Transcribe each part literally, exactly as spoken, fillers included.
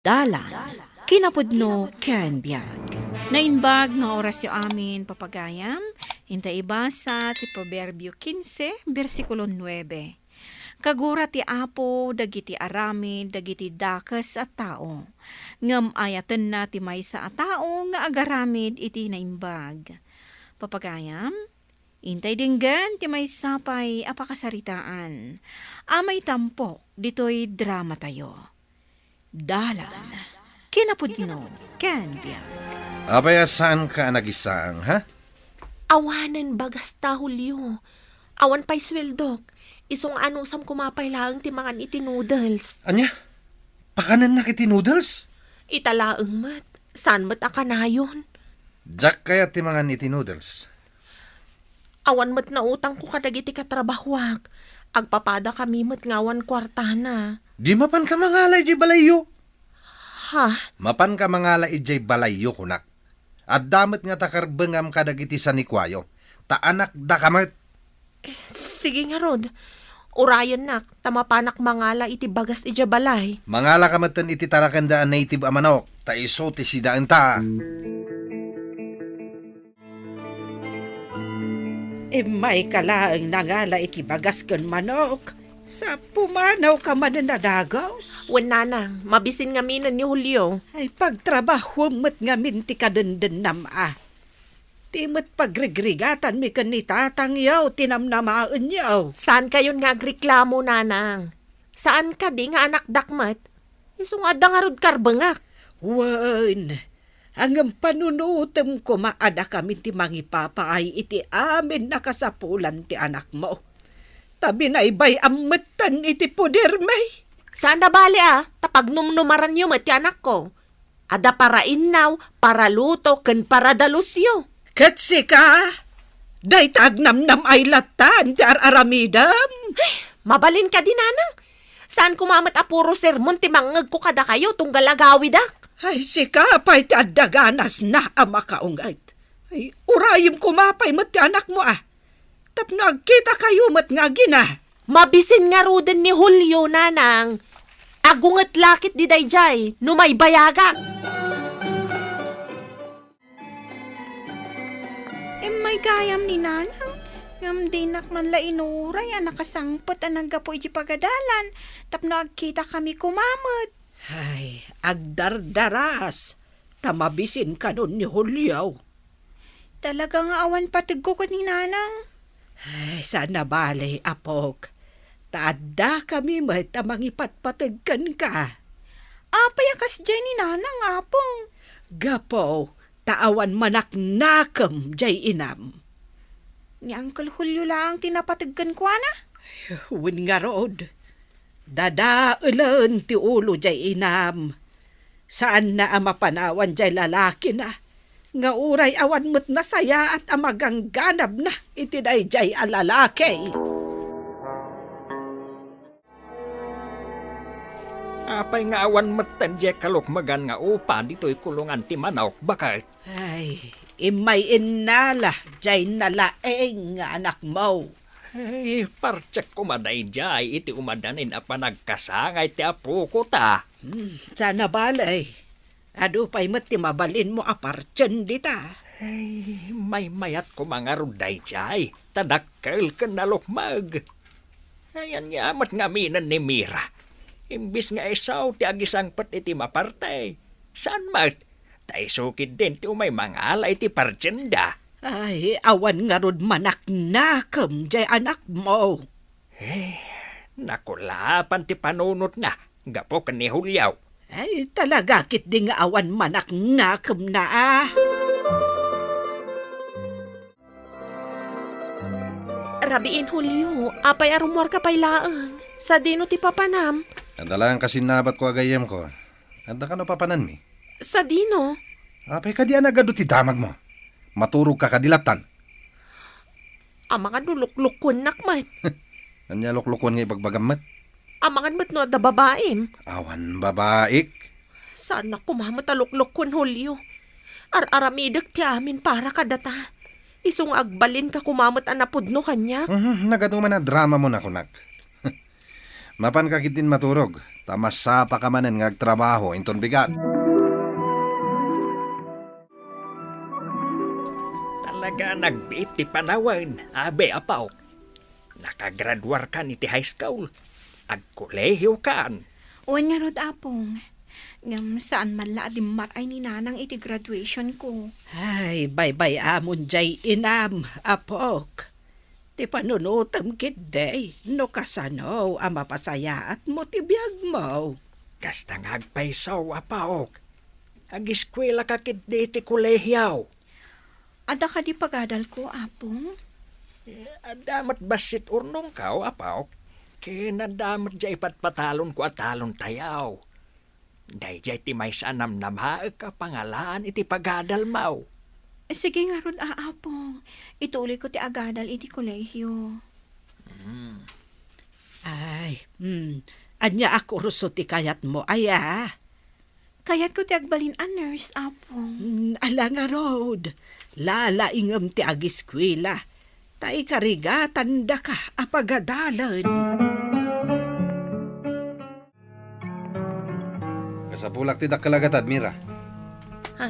Dalan, kinapudno ken biag. Naimbag nga orasyo amin, papagayam. Inta ibasa ti Proverbio kinse, bersikulo nuebe. Kagura ti Apo dagiti aramid dagiti dakes a tao, ngem ayatenna ti maysa a tao nga agaramid iti naimbag. Papagayam, intay denggen ti maysa pay a pakasaritaan a maitampok ditoy dramatayo. Dalan, kinapudno, ken biag. Apay a saanka a nagisang, ha? Awanen bagasta, Julio. Awan pay sueldok. Isu nga anusam koma pay laeng ti mangan iti noodles. Ania? Pakanennak iti noodles? Ita laeng met. Saan met a kanayon? Diak kayat ti mangan iti noodles. Awan met nautangko kadagiti katrabahuak. Agpapadakami met nga awan kuartana. Di mapanka mangala idiay balayyo? Ha? Mapanka mangala idiay balayyo, kunak. Adda met nga ta karbengam kadagiti sanikuayo. Ta anakdaka met. Eh, sige ngarud. Urayennak, ta mapanak mangala iti bagas idiay balay. Mangalaka metten iti tarakenda a native a manok, ta isu ti sidaenta. Immayka laeng nangala iti bagas ken manok, sa pumanawka manen a dagus? Wen, nanang, mabisin ngaminen ni Julio. Ay, pagtrabahuem met ngamin ti kadendennam a. Ti met pagrigrigatanmi ken ni tatangyo ti namnamaenyo. Saankayon nga agreklamo, nanang. Saan kadi nga anakdak met? Isu nga adda ngarud karbengak. Wen, ngem panunotem koma a dakami ti mangipapaay iti amin a kasapulan ti anakmo. Ta binaybay-am metten iti podermi. Saan a bale a, ta pagnumnumaranyo met ti anakko. Adda parainnaw, paraluto, ken paradalusyo. Ket sika, dayta agnamnam-ay lattan ti ar-aramidem. Ay, mabalin kadi, nanang? Saan koma met a puro sermon ti mangngegko kadakayo tunggal agawidak? Ay, sika pay ti adda ganasna a makaunget. Ay, urayem koma pay met ti anakmo a. Tapno agkitakayo met nga agina. Mabisin ngaruden ni Julio, nanang. Agunget la ketdi daydiay no maybayagak. Immay gayam ni nanang, ngem dinak man la inuray a nakasangpet a naggapu iti pagadalan tapno agkitakami koma met. Ay, agdardaras, ta mabisin kanon ni Julio. Talaga nga awan pategko ken ni nanang. Ay, saan a bale, apok. Ta addakami met a mangipatpateg kenka. Apay a kasdiay ni nanang, apong? Gapu ta awan manaknakem diay inam. Ni Uncle Julio laeng ti napateg kenkuana? Wen ngarud, dadaelen ti ulo diay inam. Saanna a mapanawan diay lalakina, nga uray awan met nasayaat a magangganabna iti daydiay a lalaki. Apay nga awan metten diay kalukmegan nga upa ditoy kulongan ti manok, baket? Ay, immay innala diay nalaing nga anakmo. Ay, partek koma daydiay iti umadanin a panagkasangay ti apoko ta. Hmm, saan a bale. Adu pay met ti mabalinmo a partien dita. Ay, maymayat koma ngarud daydiay, ta dakkel ken nalukmeg. Ay, ania met ngaminen ni Mira? Imbis nga isu ti agisangpet iti maparte, saan met? Ta isu ketdin ti umay mangala iti partienda. Ay, awan ngarud manaknakem diay anakmo. Eh, nakulapan ti panunotna gapu ken ni Julio. Ay, talaga ketdi nga awan manaknakemna a. Rabiin, Julio, apay a rummuarka pay laeng? Sadino ti papanam? Adda laeng kasinnabatko a gayyemko. Adda kano papananmi? Sadino? Apay kadi a nagadu ti damagmo? Maturogka kadi lattan? Amangan no luklukuennak met. Ania luklukuen nga ibagbagam met? Amangan met no adda babaim. Awan babaik. Saannak koma met a luklukuen, Julio. Ar-aramidek ti amin para kadata. Isu nga agbalinka koma met a napudno kaniak. Mhm, nagadu man a dramamo, nakunak. Mapanka ketdin maturog, ta masapaka manen nga agtrabaho inton bigat. Talaga nagbiit ti panawen, abi, apo. Nakagraduarkan iti high school. Agkolehiokan. Wen ngarud, Apong. Ngem saan man la a dimmar-ay ni Nanang iti graduation ko. Ay, baybay-amon jay inam, apok. Ti panunotem ketdi, no kasano a mapasayaatmo ti biagmo. Kasta nga agpayso, apok. Agiskuelaka ketdi iti kolehio. Adda kadi pagadalko, Apong? Eh, adda met bassit urnongko, apok. Ken adda met jay ipatpatalonko a talontayo. Dayjay ti maysa a namnamaek a pangalaan iti pagadalmo. Sige ngarud, a, Apong. Ituloyko ti agadal iti kolehio. Hmm. Ay, hmm. Ania a kurso ti kayatmo, aya? Kayatko ti agbalin a nurse, Apong. Hmm, ala ngarud. Lalaingem ti agiskuela. Ta ikarigatandaka a pagadalen. Kasapulak ti dakkel a gatad, Mira. Ha?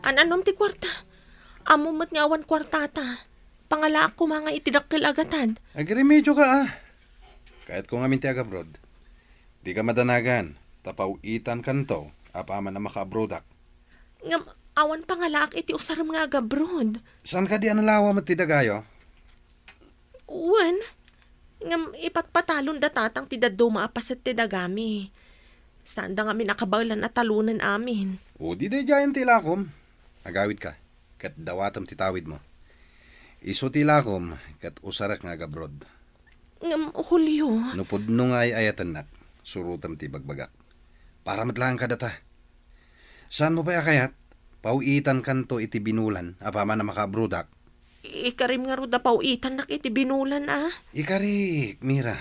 An-anom ti kuarta? Ammom met nga awan kuartata. Pangalaak koma nga iti dakkel a gatad. Agiremedioka, a. Kayatko ngamin ti agabroad. Dika madanagan, ta paw-itankanto apaman a makaabroadak. Ngem awan pangalaak iti usarem nga agabroad. Saan kadi a nalawa met ti dagayo? Wen, ngem ipatpatalon da tatang ti dadduma a paset ti dagami. Saanda ngamin a kabaelan a talonen amin. O di daydiayen ti ilakom. Agawidka, ket dawatem ti tawidmo. Isu ti ilakom ket usarek nga agabroad. Ngem, Julio. No pudno nga ay-ayatennak, surotem ti ibagbagak. Para met laeng kadata. Saanmo pay a kayat, paw-itankanto iti binulan apaman a makaabroadak? Ikarim ngarud a paw-itannak iti binulan, a? Ikarik, Mira.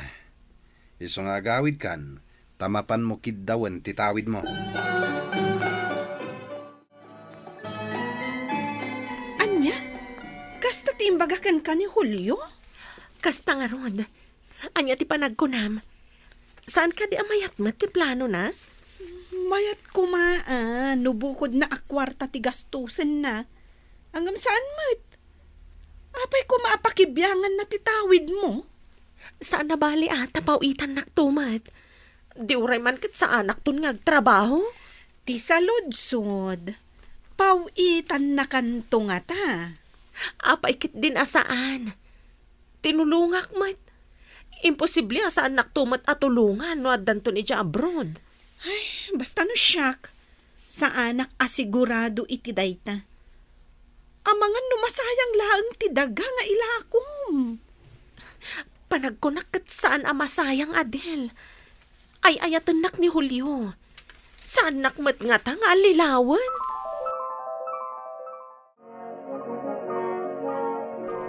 Isu nga agawidkan, ta mapanmo kiddawen ti tawidmo. Ania? Kasta ti imbaga kenka ni Julio? Kasta ngarud. Ania ti panagkunam? Saan kadi a mayat met ti planona? Mayat koma, a, no bukodna a kuarta ti gastusenna. Ngem saan met. Apay koma a pakibianganna ti tawidmo? Saan a bali a, ta paw-itannakto met. Di uray man ket saanakton nga agtrabaho? Ti saludsod, paw-itannakanto ngata. Apay ketdin a saan? Tinulongak met. Imposible a saannakto met a tulongan no addanton idiay abroad. Ay, basta no siak, saanak a sigurado iti dayta. Amangan no masayang laeng ti daga nga ilakom. Panagkunak ket saan a masayang, Adel. Ay-ayatennak ni Julio. Saannak met ngata nga allilawen.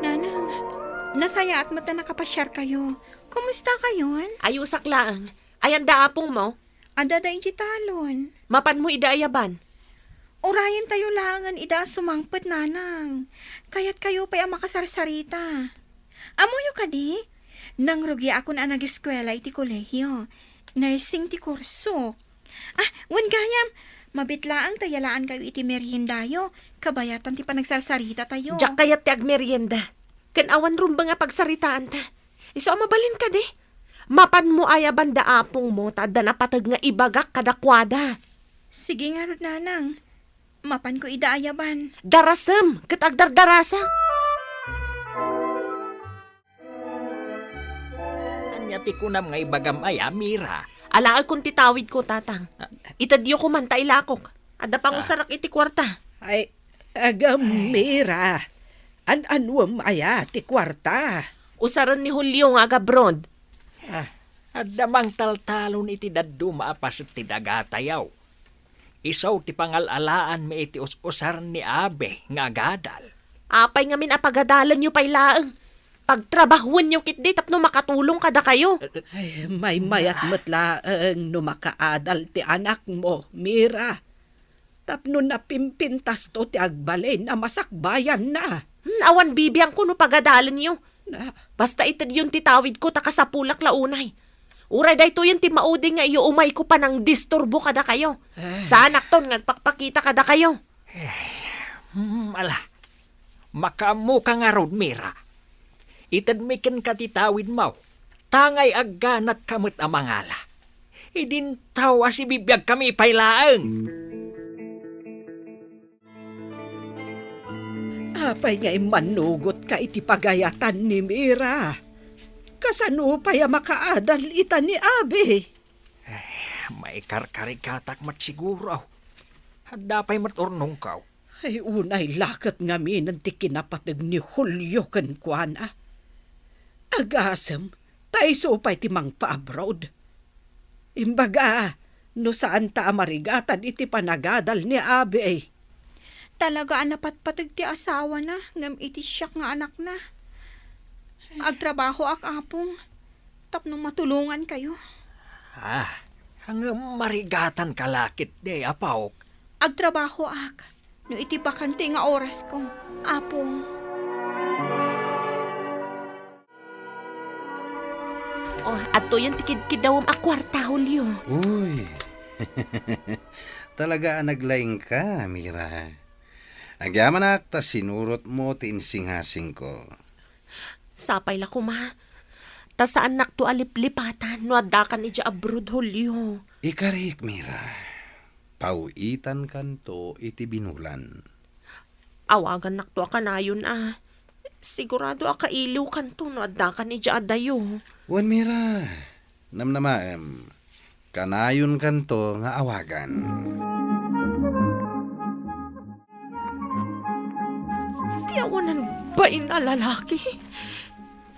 Nanang, nasayaat met a nakapasiarkayo. Kumusta kayon? Ayosak laeng. Ayan da apongmo? Adda da idiay talon. Mapanmo ida ayaban? Urayentayo laengen ida a sumangpet, Nanang. Kayatkayo pay a makasarsarita. Ammoyo kadi? Nangrugiakon a nageskuela iti kolehio. Nursing ti kursok. Ah, wen gayam, mabitlaang ta yalaankayo iti meriendayo, kabayatan ti panagsarsarita tayo. Diak kayat ti agmerienda. Ken awan rumbeng a pagsaritaanta. Isu a mabalin kadi? Mapanmo ayaban da apongmo ta adda napateg nga ibagak kadakuada. Sige ngarud, Nanang. Mapanko ida ayaban. Darasem ket agdardarasak. Ania ti kunam nga ibagam aya, Mira? Alaekon ti tawidko, Tatang. Ah. Itedyo koman ta ilakok. Adda pangusarak iti kuarta. Ay, agam, Mira. An-anuem aya ti kuarta? Usaren ni Julio nga agabroad. Ah. Adda mangtaltalon iti dadduma a paset ti dagatayo. Isu ti pangal-alaanmi iti us-usar ni Abe nga agadal. Apay ngamin a pagadalenyo pay laeng? Pagtrabahuenyo ketdi tapno makatulong kadakayo. Ay, maymayat met laeng no makaadal ti anakmo, Mira. Tapno napimpintasto ti agbalin a masakbayanna. Hmm, awan bibiangko no pagadalenyo. Na- Basta itedyon ti tawidko ta kasapulak la unay. Uray daytoyen ti maudi nga iuumayko panangdisturbo kadakayo. Eh. Saanakton nga agpakpakita kadakayo. Eh, hmm, ala. Makaammoka ngarud, Mira. Itedmi kenka ti tawidmo, ta ngay agganatka met a mangala. Idinto a sibibiagkami pay laeng. Apay nga immannugotka iti pagayatan ni Mira? Kasano pay a makaadal ita ni Abi? Eh, maikarkarigatak met siguro. Adda pay met urnongko. Ay, unay la ket ngamin ti kinapateg ni Julio kenkuana. Agasem, ta isu pay ti mangpa-abroad. Imbaga, no saanta a marigatan iti panagadal ni Abi. Talaga a napatpateg ti asawana ngem iti siak nga anakna. Agtrabahoak, Apong, tapno matulongankayo. Ah, ngem marigatanka la ketdi, apok. Agtrabahoak no iti bakante nga orasko, Apong. Oh, adtoyen ti kidkiddawem a kuarta, Julio. Uy. Talaga a naglaingka, Mira. Agyamanak ta sinurotmo ti insingasingko. Sapay la koma. Ta saannakto a liplipatan no addakan idiay abroad, Julio. Ikarik, Mira. Pawitankanto iti binulan. Awagannakto a kanayon a. Sigurado a kailiwkanto no addakan idiay adayo. Wen, Mira, namnamaem, kanayonkanto nga awagan. Ti awanan bain a lalaki,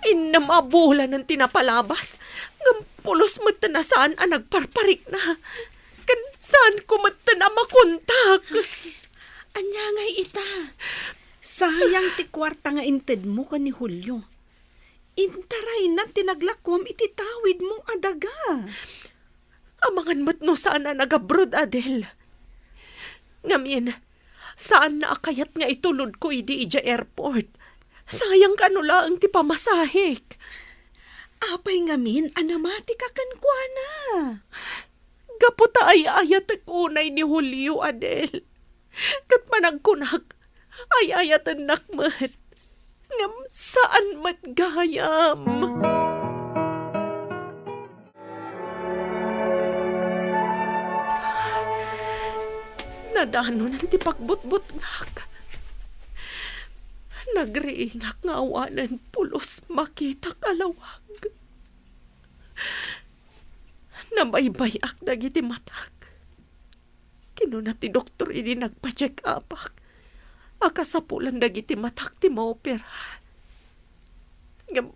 innem a bulanen ti napalabas, ngem pulos metten a saan a nagparparikna. Ken saanko metten a makontak. Ania ngay ita? Sayang ti kuarta nga intedmo ken ni Julio. Intaraynan ti naglakuam iti tawidmo a daga. Amangan met no saan a nag-abroad, Adel. Ngamin, saanna a kayat nga itulodko idi idiay airport. Sayang kano laeng ti pamasahek. Apay ngamin a namatika kenkuana? Gapu ta ay-ayatek unay ni Julio, Adel. Ket panagkunak, ay-ayatennak met. Ngem saan met gayam. Nadanonan ti pagbutbutngak. Nagriingak nga awanen pulos makitak a lawag. Nabaybay-ak dagiti matak. Kinuna ti doktor idi nagpa-check-upak a kasapulan dagiti matak ti maopera. Ngem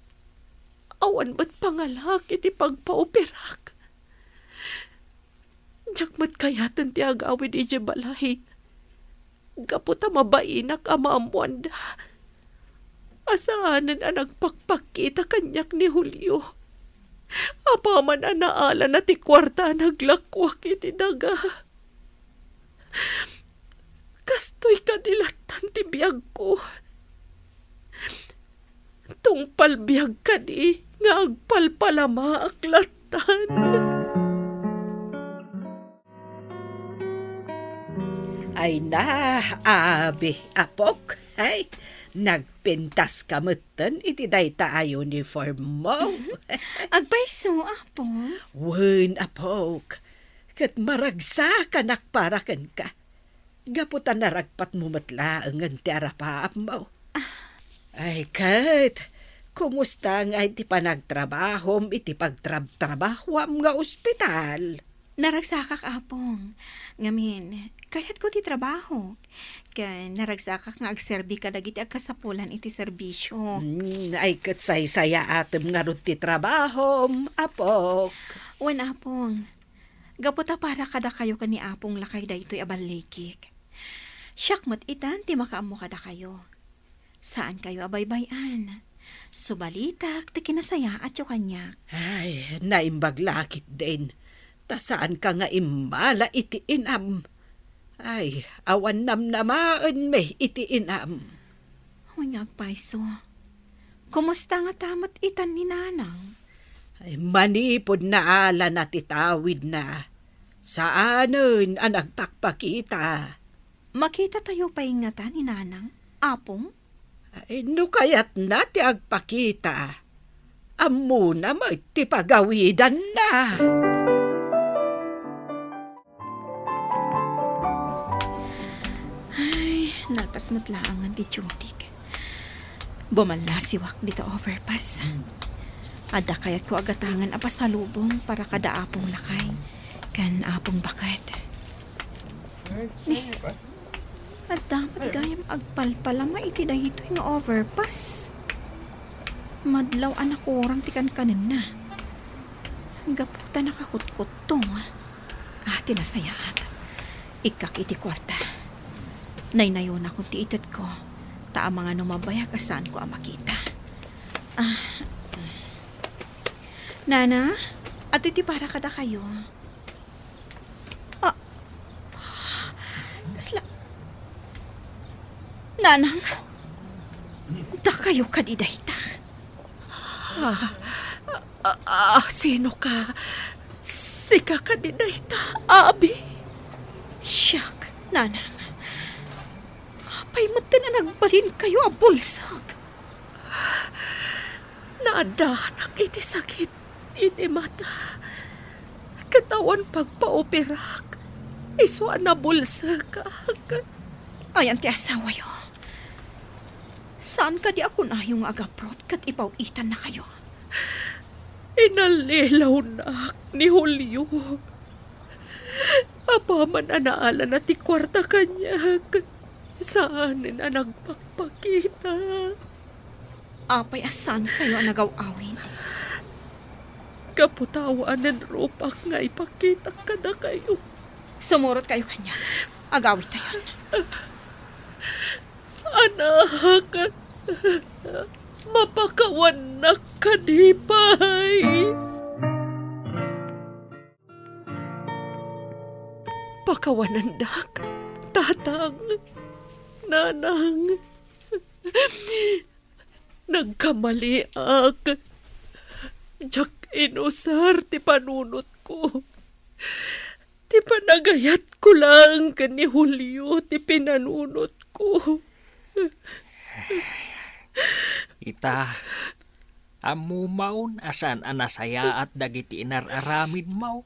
awan met pangalaak iti pagpaoperak. Diak met kayaten ti agawid idiay balay. Gapu ta mabainak a maammoanda a saanen a nagpakpakita kaniak ni Julio. Apaman a naalana ti kuarta a naglakuak iti daga. Kastoy kadi lattan ti biagko. Tungpal biag kadi nga agpalpalamaak lattan. Ay na, abi, apok. Ay, nagpintaska metten iti dayta a uniform mo. Agpayso, Apo. Wen, apok. Ket maragsakanak para kenka. Gapu ta naragpatmo met laengen ti arapaapmo. Ay, ket, kumusta ngay ti panagtrabahom iti pagtrabtrabahoam nga ospital? Naragsakak, Apong. Ngamin, kayatko ti trabahok. Ken naragsakak nga agserbi kadagiti agkasapulan iti serbisyo. Hmm, ay ket saysayaatem ngarud ti trabahom, Apok. Wen, Apong. Gapu ta para kadakayo ken ni Apong lakay daytoy a ballikik. Siak met itan ti makaammo kadakayo. Saankayo a baybay-an. Subalitak ti kinasayaatyo kaniak. Ay, naimbag la ketdin. Ta saanka nga immala iti inam. Ay, awan namnamaenmi iti inam. Wen nga agpayso. Kumusta ngata met itan ni Nanang? Ay, manipud naalana ti tawidna, saanen a nagpakpakita. Makitatayo pay ngata ni Nanang, Apong? Ay, no kayatna ti agpakita, ammona met ti pagawidanna. Ay, natas met laengen ti dutyk. Bumallasiwak dita overpass. Adda kayatko a gatangen a pasalubong para kada Apong Lakay ken Apong Baket. Ni, adda met gayam agpalpalama iti daytoy nga overpass. Madlaw a nakurang ti kankanenna. Gapu ta nakakutkuttong. Ah, ti nasayaat. Ikkak iti kuarta. Naynayonakon ti itedko, ta amangan no mabayak a saanko a makita. Ah. Nana, adtoy ti para kadakayo. Ah. Kasla-, Nanang, dakayo kadi dayta? Ah, ah, ah, sino ka? Sika kadi dayta, abi? Siak, Nanang. Apay metten a nagbalinkayo a bulsek? Naaddanak iti sakit iti mata. Ket awan pagpaoperak, isu a nabulsekak. Ayan ti asawayo. Saan kadi a kunayo nga agabroad ket ipaw-itannakayo? Inallilawnak ni Julio. Apaman a naalana ti kuarta kaniak, saanen a nagpakpakita. Apay a saankayo a nagaw-awid? Gapu ta awanen rupak nga ipakitak kadakayo. Sumurotkayo kaniak. Agawidtayon. Anak, mapakawannak kadi pay? Pakawanendak, Tatang, Nanang. Nagkamaliak. Diak inusar ti panunotko. Ti panagayatko laeng ken ni Julio ti pinanunotko. Ita, ammomaon a saan a nasayaat dagiti inar-aramidmo.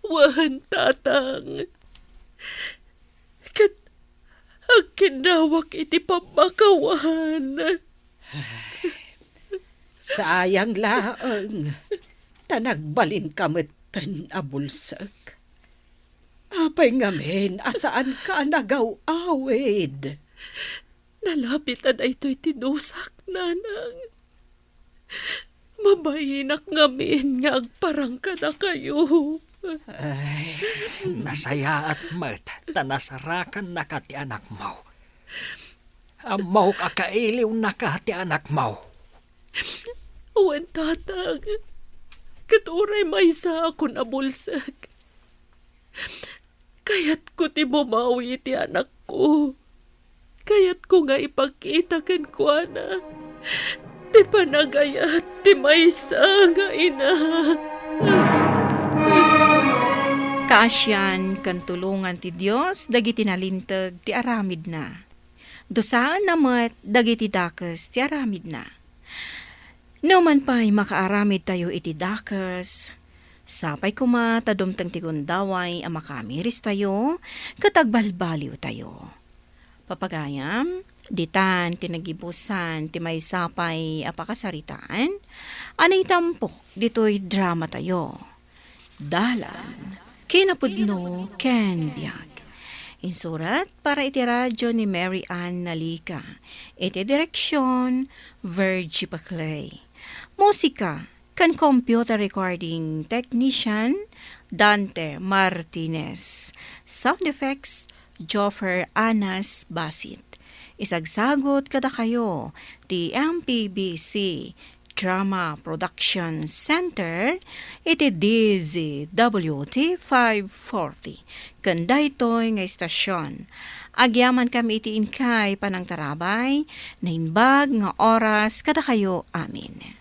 Wen, Tatang. Ket agkinnawak iti pammakawan. Sayang laeng, ta nagbalinka metten a bulsek. Apay ngamin a saanka a nagaw-awid? Nalapit a daytoy ti dusak, Nanang. Mabainak ngamin nga agparang kadakayo. Ay. Nasayaat met ta nasarakannaka ti anakmo. Ammok a kailiwnaka ti anakmo. Wen, Tatang, ket uray maysaakon a bulsek. Kayatko ti bumawi iti anakko. Kayatko nga ipakita kenkuana ti panagayat ti maysa nga ina. Kaasian ken tulongan ti Dios dagiti nalinteg ti aramidna. Dusaenna met dagiti dakes ti aramidna. Numan pay makaaramidtayo iti dakes, sapay koma ta dumteng ti gundaway a makaamiristayo ket agbalbaliwtayo. Papagayam, ditan ti nagibusan ti maysa pay a pakasaritaan a naitampok ditoy dramatayo. Dalan, kinapudno, ken biag. Insurat para iti radyo ni Mary Ann Nalica. Iti direksyon, Virgie Paclay. Musika, ken computer recording technician, Dante Martinez. Sound effects, Joffer Anas Basit. Isagsagut kadakayo ti M P B C Drama Production Center iti D Z W T five forty. Ken daytoy nga istasyon, agyamankami iti inkay panangtarabay, naimbag nga oras kadakayo amin.